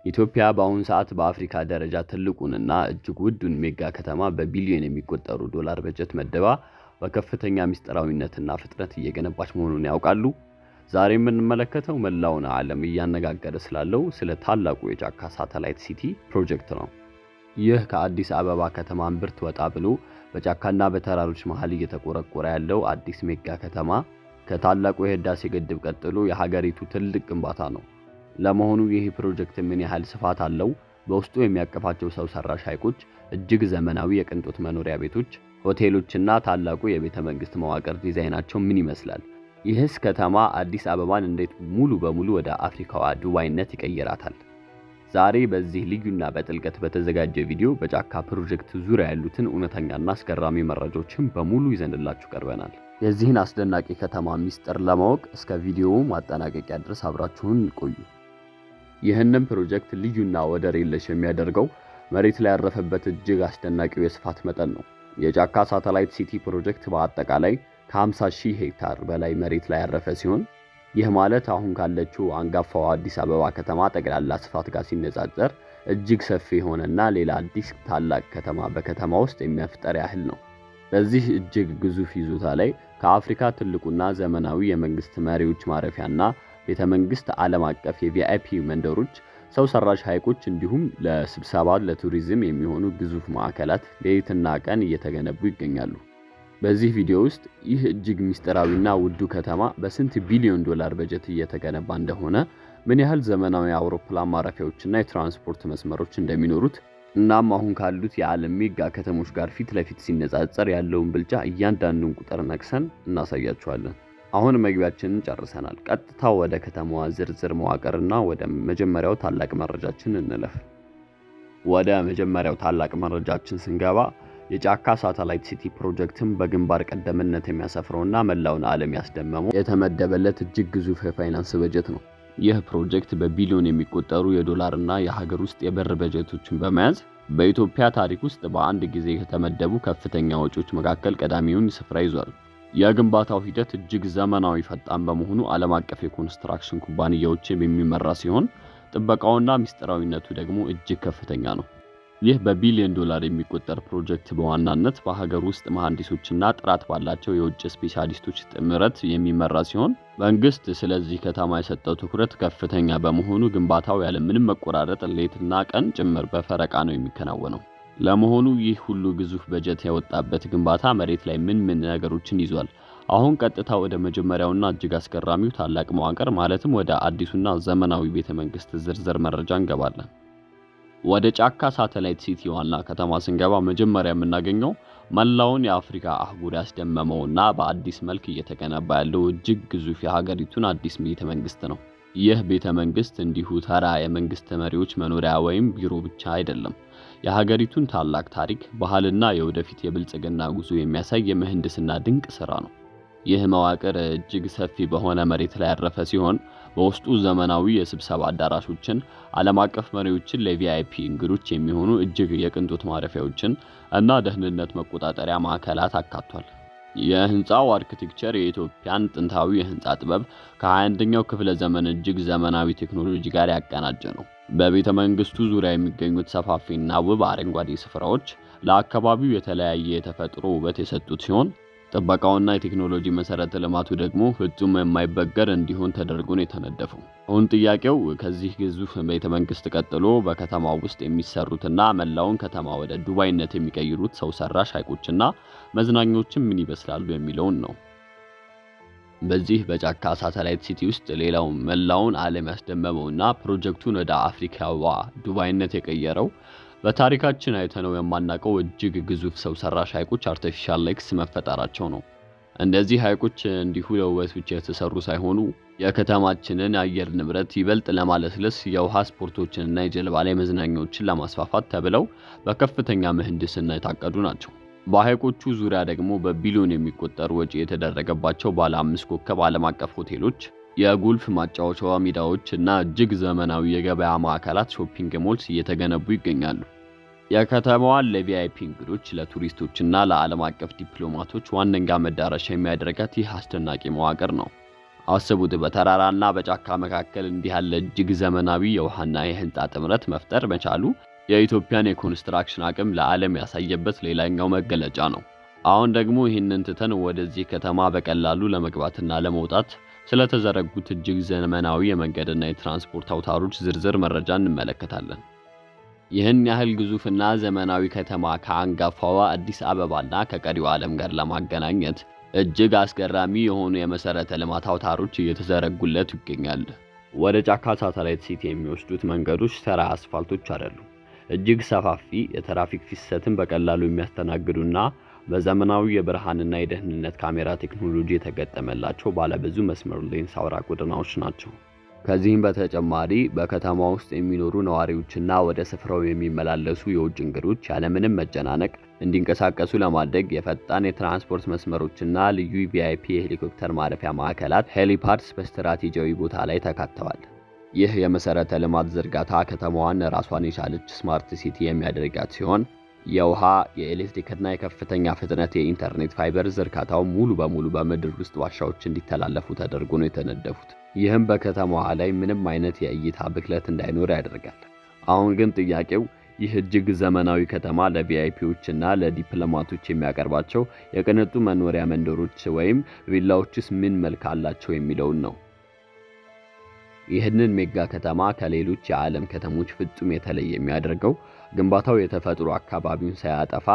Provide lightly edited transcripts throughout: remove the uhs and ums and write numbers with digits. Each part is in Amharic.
ኢትዮጵያ በአሁኑ ሰዓት በአፍሪካ ደረጃ ትልቁንና እጅግ ውዱን mega ከተማ በቢሊዮን የሚቆጠሩ ዶላር በጀት መድባ በከፍተኛ ምስጢራዊነትና ፍጥነት እየገነባች መሆኑን ያውቃሉ? ዛሬ የምንመለከተው መላውን ዓለም እያነጋገረ ስላለው ስለ ታላቁ የጫካ ሳተላይት city ፕሮጀክት ነው። ይህ ከአዲስ አበባ ከተማ እምብርት ወጣ ብሎ በጫካና በተራሮች መሃል እየተቆረቆረ ያለው አዲስ mega ከተማ ከታላቁ የህዳሴ ግድብ ቀጥሎ የሀገሪቱ ትልቅ ግንባታ ነው። ለመሆኑ ይህ ፕሮጀክት ምን ያህል ስፋት አለው? በውስጡ የሚያቀፋቸው ሰው ሰራሽ ሐይቆች፣ እጅግ ዘመናዊ የቅንጦት መኖሪያ ቤቶች፣ ሆቴሎችና ታላቁ የቤተ መንግስት መዋቅር ዲዛይናቸው ምን ይመስላል? ይህስ ከተማ አዲስ አበባን እንዴት ሙሉ በሙሉ ወደ አፍሪካዋ ዱባይነት ይቀይራታል? ዛሬ በዚህ ልዩና በጥልቀት በተዘጋጀ ቪዲዮ በጫካ ፕሮጀክት ዙሪያ ያሉትን እውነተኛና አስገራሚ መረጃዎችን በሙሉ ይዘንላችሁ ቀርበናል። የዚህን አስደናቂ ከተማ ሚስጥር ለማወቅ እስከ ቪዲዮው ማጠናቀቂያ ድረስ አብራችሁን ቆዩ። ይህንን ፕሮጀክት ልዩና ወደር የለሽ የሚያደርገው መሬት ላይ ያረፈበት እጅግ አስደናቂው የስፋት መጠን ነው። የጫካ ሳተላይት city ፕሮጀክት በአጠቃላይ ከ50 ሺህ ሄክታር በላይ መሬት ላይ ያረፈ ሲሆን፣ ይህ ማለት አሁን ካለችው አንጋፋው አዲስ አበባ ከተማ ጠቅላላ ስፋት ጋር ሲነጻጸር እጅግ ሰፊ የሆነና ሌላ አዲስ ታላቅ ከተማ በከተማ ውስጥ የመፍጠር ያህል ነው። በዚህ እጅግ ግዙፍ ይዞታ ላይ ከአፍሪካ ትልቁና ዘመናዊ የመንግስት መሪዎች ማረፊያና ቤተ መንግስት፣ ዓለም አቀፍ የ VIP መንደሮች፣ ሰው ሰራሽ ሐይቆች እንዲሁም ለስብሰባ፣ ለቱሪዝም የሚሆኑ ግዙፍ ማዕከላት ሌሊትና ቀን እየተገነቡ ይገኛሉ። በዚህ ቪዲዮ ውስጥ ይህ እጅግ ምስጢራዊና ውዱ ከተማ በስንት ቢሊዮን ዶላር በጀት እየተገነባ እንደሆነ፣ ምን ያህል ዘመናዊ አውሮፕላን ማረፊያዎችና የትራንስፖርት መስመሮች እንደሚኖሩት፣ እናም አሁን ካሉት የዓለም mega ከተሞች ጋር ፊት ለፊት ሲነጻጸር ያለውን ብልጫ እያንዳንዱን ቁጥር ነቅሰን እናሳያችኋለን። አሁን መግቢያችንን ጨርሰናል። ቀጥታ ወደ ከተማዋ ዝርዝር መዋቅርና ወደ መጀመሪያው ታላቅ መረጃችን እንለፍ። ወደ መጀመሪያው ታላቅ መረጃችን ስንገባ የጫካ ሳተላይት city ፕሮጀክትን በግንባር ቀደምነት የሚያሰፍረውና መላውን ዓለም ያስደመመው የተመደበለት እጅግ ግዙፍ የፋይናንስ በጀት ነው። ይህ ፕሮጀክት በቢሊዮን የሚቆጠሩ የዶላርና የሀገር ውስጥ የብር በጀቶችን በመያዝ በኢትዮጵያ ታሪክ ውስጥ በአንድ ጊዜ ከተመደቡ ከፍተኛ ወጪዎች መካከል ቀዳሚውን ስፍራ ይዟል። የግንባታው ሂደት እጅግ ዘመናዊ፣ ፈጣን በመሆኑ ዓለም አቀፍ የኮንስትራክሽን ኩባንያዎች የሚመራ ሲሆን፣ ጥበቃውና ምስጢራዊነቱ ደግሞ እጅግ ከፍተኛ ነው። ይህ በቢሊዮን ዶላር የሚቆጠር ፕሮጀክት በዋናነት በሀገር ውስጥ መሐንዲሶችና ጥራት ባላቸው የውጭ ስፔሻሊስቶች ጥምረት የሚመራ ሲሆን፣ መንግስት ስለዚህ ከተማ የሰጠው ትኩረት ከፍተኛ በመሆኑ ግንባታው ያለ ምንም መቆራረጥ ሌትና ቀን ጭምር በፈረቃ ነው የሚከናወነው። ለመሆኑ ይህ ሁሉ ግዙፍ በጀት የወጣበት ግንባታ መሬት ላይ ምን ምን ነገሮችን ይዟል? አሁን ቀጥታ ወደ መጀመሪያውና እጅግ አስገራሚው ታላቅ መዋቅር፣ ማለትም ወደ አዲሱና ዘመናዊ ቤተ መንግስት ዝርዝር መረጃ እንገባለን። ወደ ጫካ ሳተላይት city ዋና ከተማ ስንገባ መጀመሪያ የምናገኘው መላውን የአፍሪካ አህጉር ያስደመመውና በአዲስ መልክ እየተገነባ ያለው እጅግ ግዙፍ የሀገሪቱን አዲስ ቤተ መንግስት ነው። ይህ ቤተ መንግስት እንዲሁ ተራ የመንግስት መሪዎች መኖሪያ ወይም ቢሮ ብቻ አይደለም። የሀገሪቱን ታላቅ ታሪክ፣ ባህልና የወደፊት የብልጽግና ጉዞ የሚያሳይ የምህንድስና ድንቅ ስራ ነው። ይህ መዋቅር እጅግ ሰፊ በሆነ መሬት ላይ ያረፈ ሲሆን፣ በውስጡ ዘመናዊ የስብሰባ አዳራሾችን፣ ዓለም አቀፍ መሪዎችን፣ ለ VIP እንግዶች የሚሆኑ እጅግ የቅንጦት ማረፊያዎችን እና ደህንነት መቆጣጠሪያ ማዕከላት አካቷል። የህንፃው architecture የኢትዮጵያን ጥንታዊ የህንፃ ጥበብ ከ21ኛው ክፍለ ዘመን እጅግ ዘመናዊ ቴክኖሎጂ ጋር ያቀናጀ ነው። በቤተ መንግስቱ ዙሪያ የሚገኙት ሰፋፊና ውብ አረንጓዴ ስፍራዎች ለአካባቢው የተለያየ የተፈጥሮ ውበት የሰጡት ሲሆን፣ ጥበቃውና የቴክኖሎጂ መሰረተ ልማቱ ደግሞ ፍጹም የማይበገር እንዲሆን ተደርጎ ነው የተነደፈው። አሁን ጥያቄው ከዚህ ግዙፍ ቤተ መንግስት ቀጥሎ በከተማው ውስጥ የሚሰሩትና መላውን ከተማ ወደ ዱባይነት የሚቀይሩት ሰው ሰራሽ ሐይቆችና መዝናኛዎችም ምን ይመስላሉ የሚለውን ነው። በዚህ በጫካ ሳተላይት city ውስጥ ሌላው መላውን ዓለም ያስደመመውና ፕሮጀክቱን ወደ አፍሪካዋ ዱባይነት የቀየረው በታሪካችን አይተነው የማናውቀው እጅግ ግዙፍ ሰው ሰራሽ ሐይቆች፣ artificial lakes መፈጠራቸው ነው። እነዚህ ሐይቆች እንዲሁ ለውበት ብቻ የተሰሩ ሳይሆኑ የከተማችንን አየር ንብረት ይበልጥ ለማለስለስ፣ የውሃ ስፖርቶችንና የጀልባ ላይ መዝናኛዎችን ለማስፋፋት ተብለው በከፍተኛ ምህንድስና የታቀዱ ናቸው። በሐይቆቹ ዙሪያ ደግሞ በቢሊዮን የሚቆጠሩ ወጪ የተደረገባቸው ባለ አምስት ኮከብ ዓለም አቀፍ ሆቴሎች፣ የጎልፍ ማጫወቻ ሜዳዎች እና እጅግ ዘመናዊ የገበያ ማዕከላት፣ shopping malls እየተገነቡ ይገኛሉ። የከተማዋን ለ VIP እንግዶች፣ ለቱሪስቶችና ለዓለም አቀፍ ዲፕሎማቶች ዋነኛ መዳረሻ የሚያደርጋት ይህ አስደናቂ መዋቅር ነው። አስቡት፣ በተራራና በጫካ መካከል እንዲህ ያለ እጅግ ዘመናዊ የውሃና የህንፃ ጥምረት መፍጠር መቻሉ የኢትዮጵያን የኮንስትራክሽን አቅም ለዓለም ያሳየበት ሌላኛው መገለጫ ነው። አሁን ደግሞ ይህንን ትተን ወደዚህ ከተማ በቀላሉ ለመግባትና ለመውጣት ስለተዘረጉት እጅግ ዘመናዊ የመንገድና የትራንስፖርት አውታሮች ዝርዝር መረጃ እንመለከታለን። ይህን ያህል ግዙፍና ዘመናዊ ከተማ ከአንጋፋዋ አዲስ አበባና ከቀሪው ዓለም ጋር ለማገናኘት እጅግ አስገራሚ የሆኑ የመሰረተ ልማት አውታሮች እየተዘረጉለት ይገኛል። ወደ ጫካ ሳተላይት ሲቲ የሚወስዱት መንገዶች ተራ አስፋልቶች አይደሉም። እጅግ ሰፋፊ፣ የትራፊክ ፍሰትን በቀላሉ የሚያስተናግዱና በዘመናዊ የብርሃንና የደህንነት ካሜራ ቴክኖሎጂ የተገጠመላቸው ባለብዙ መስመር lanes አውራ ጎዳናዎች ናቸው። ከዚህም በተጨማሪ በከተማ ውስጥ የሚኖሩ ነዋሪዎችና ወደ ስፍራው የሚመላለሱ የውጭ እንግዶች ያለምንም መጨናነቅ እንዲንቀሳቀሱ ለማድረግ የፈጣን የትራንስፖርት መስመሮችና ልዩ VIP የሄሊኮፕተር ማረፊያ ማዕከላት helipads በስትራቴጂያዊ ቦታ ላይ ተካተዋል። ይህ የመሰረተ ልማት ዝርጋታ ከተማዋን ራሷን የቻለች smart city የሚያደርጋት ሲሆን፣ የውሃ፣ የኤሌክትሪክና የከፍተኛ ፍጥነት የኢንተርኔት ፋይበር ዝርጋታው ሙሉ በሙሉ በምድር ውስጥ ዋሻዎች እንዲተላለፉ ተደርጎ ነው የተነደፉት። ይህም በከተማዋ ላይ ምንም አይነት የእይታ ብክለት እንዳይኖር ያደርጋል። አሁን ግን ጥያቄው ይህ እጅግ ዘመናዊ ከተማ ለ VIP ዎች እና ለዲፕሎማቶች የሚያቀርባቸው የቅንጡ መኖሪያ መንደሮች ወይም ቪላዎችስ ምን መልክ አላቸው የሚለውን ነው። ይህንን mega ከተማ ከሌሎች የዓለም ከተሞች ፍጹም የተለየ የሚያደርገው ግንባታው የተፈጥሮ አካባቢውን ሳያጠፋ፣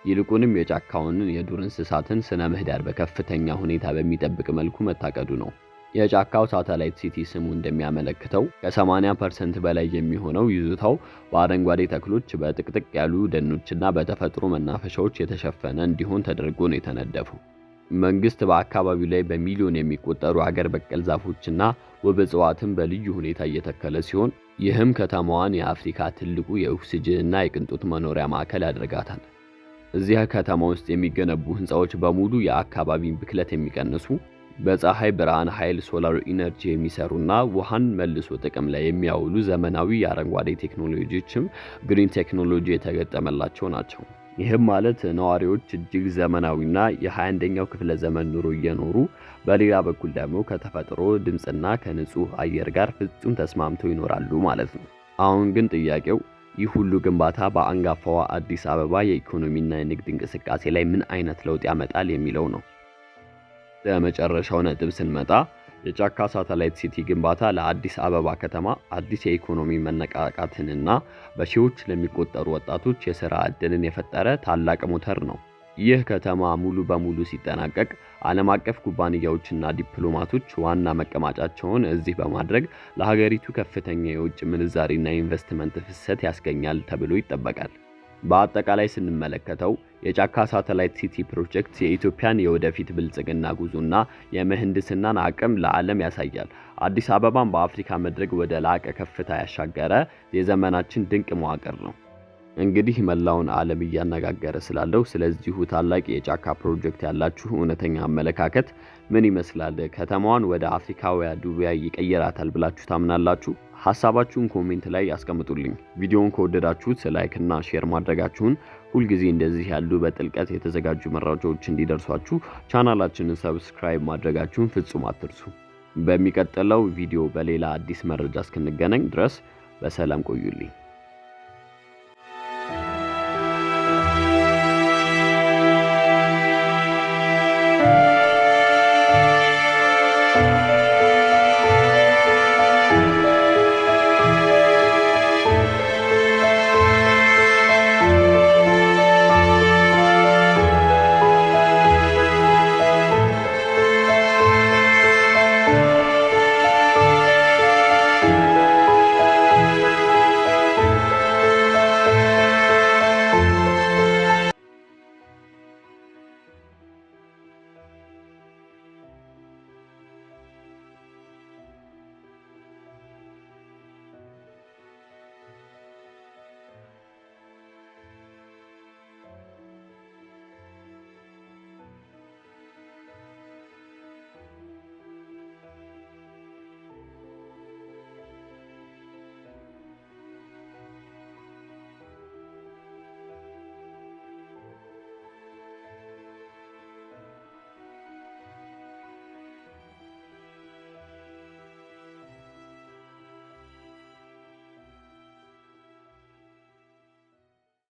ይልቁንም የጫካውን የዱር እንስሳትን ስነ ምህዳር በከፍተኛ ሁኔታ በሚጠብቅ መልኩ መታቀዱ ነው። የጫካው ሳተላይት ሲቲ ስሙ እንደሚያመለክተው ከ80% በላይ የሚሆነው ይዞታው በአረንጓዴ ተክሎች፣ በጥቅጥቅ ያሉ ደኖችና በተፈጥሮ መናፈሻዎች የተሸፈነ እንዲሆን ተደርጎ ነው የተነደፈው። መንግስት በአካባቢው ላይ በሚሊዮን የሚቆጠሩ አገር በቀል ዛፎችና ውብ እጽዋትን በልዩ ሁኔታ እየተከለ ሲሆን፣ ይህም ከተማዋን የአፍሪካ ትልቁ የኦክሲጅንና የቅንጦት መኖሪያ ማዕከል ያደርጋታል። እዚያ ከተማ ውስጥ የሚገነቡ ህንፃዎች በሙሉ የአካባቢን ብክለት የሚቀንሱ፣ በፀሐይ ብርሃን ኃይል solar energy የሚሰሩና ውሃን መልሶ ጥቅም ላይ የሚያውሉ ዘመናዊ የአረንጓዴ ቴክኖሎጂዎችም green technology የተገጠመላቸው ናቸው። ይህም ማለት ነዋሪዎች እጅግ ዘመናዊና የ21ኛው ክፍለ ዘመን ኑሮ እየኖሩ፣ በሌላ በኩል ደግሞ ከተፈጥሮ ድምፅና ከንጹህ አየር ጋር ፍጹም ተስማምተው ይኖራሉ ማለት ነው። አሁን ግን ጥያቄው ይህ ሁሉ ግንባታ በአንጋፋዋ አዲስ አበባ የኢኮኖሚና የንግድ እንቅስቃሴ ላይ ምን አይነት ለውጥ ያመጣል የሚለው ነው። ለመጨረሻው ነጥብ ስንመጣ የጫካ ሳተላይት ሲቲ ግንባታ ለአዲስ አበባ ከተማ አዲስ የኢኮኖሚ መነቃቃትንና በሺዎች ለሚቆጠሩ ወጣቶች የሥራ ዕድልን የፈጠረ ታላቅ ሞተር ነው። ይህ ከተማ ሙሉ በሙሉ ሲጠናቀቅ ዓለም አቀፍ ኩባንያዎችና ዲፕሎማቶች ዋና መቀመጫቸውን እዚህ በማድረግ ለሀገሪቱ ከፍተኛ የውጭ ምንዛሪና የኢንቨስትመንት ፍሰት ያስገኛል ተብሎ ይጠበቃል። በአጠቃላይ ስንመለከተው የጫካ ሳተላይት ሲቲ ፕሮጀክት የኢትዮጵያን የወደፊት ብልጽግና ጉዞና የምህንድስናን አቅም ለዓለም ያሳያል። አዲስ አበባን በአፍሪካ መድረክ ወደ ላቀ ከፍታ ያሻገረ የዘመናችን ድንቅ መዋቅር ነው። እንግዲህ መላውን ዓለም እያነጋገረ ስላለው ስለዚሁ ታላቅ የጫካ ፕሮጀክት ያላችሁ እውነተኛ አመለካከት ምን ይመስላል? ከተማዋን ወደ አፍሪካዊያ ዱባይ ይቀይራታል ብላችሁ ታምናላችሁ? ሀሳባችሁን comment ላይ ያስቀምጡልኝ። ቪዲዮውን ከወደዳችሁት like እና share ማድረጋችሁን፣ ሁልጊዜ እንደዚህ ያሉ በጥልቀት የተዘጋጁ መረጃዎች እንዲደርሷችሁ ቻናላችንን subscribe ማድረጋችሁን ፍጹም አትርሱ። በሚቀጥለው ቪዲዮ በሌላ አዲስ መረጃ እስክንገናኝ ድረስ በሰላም ቆዩልኝ።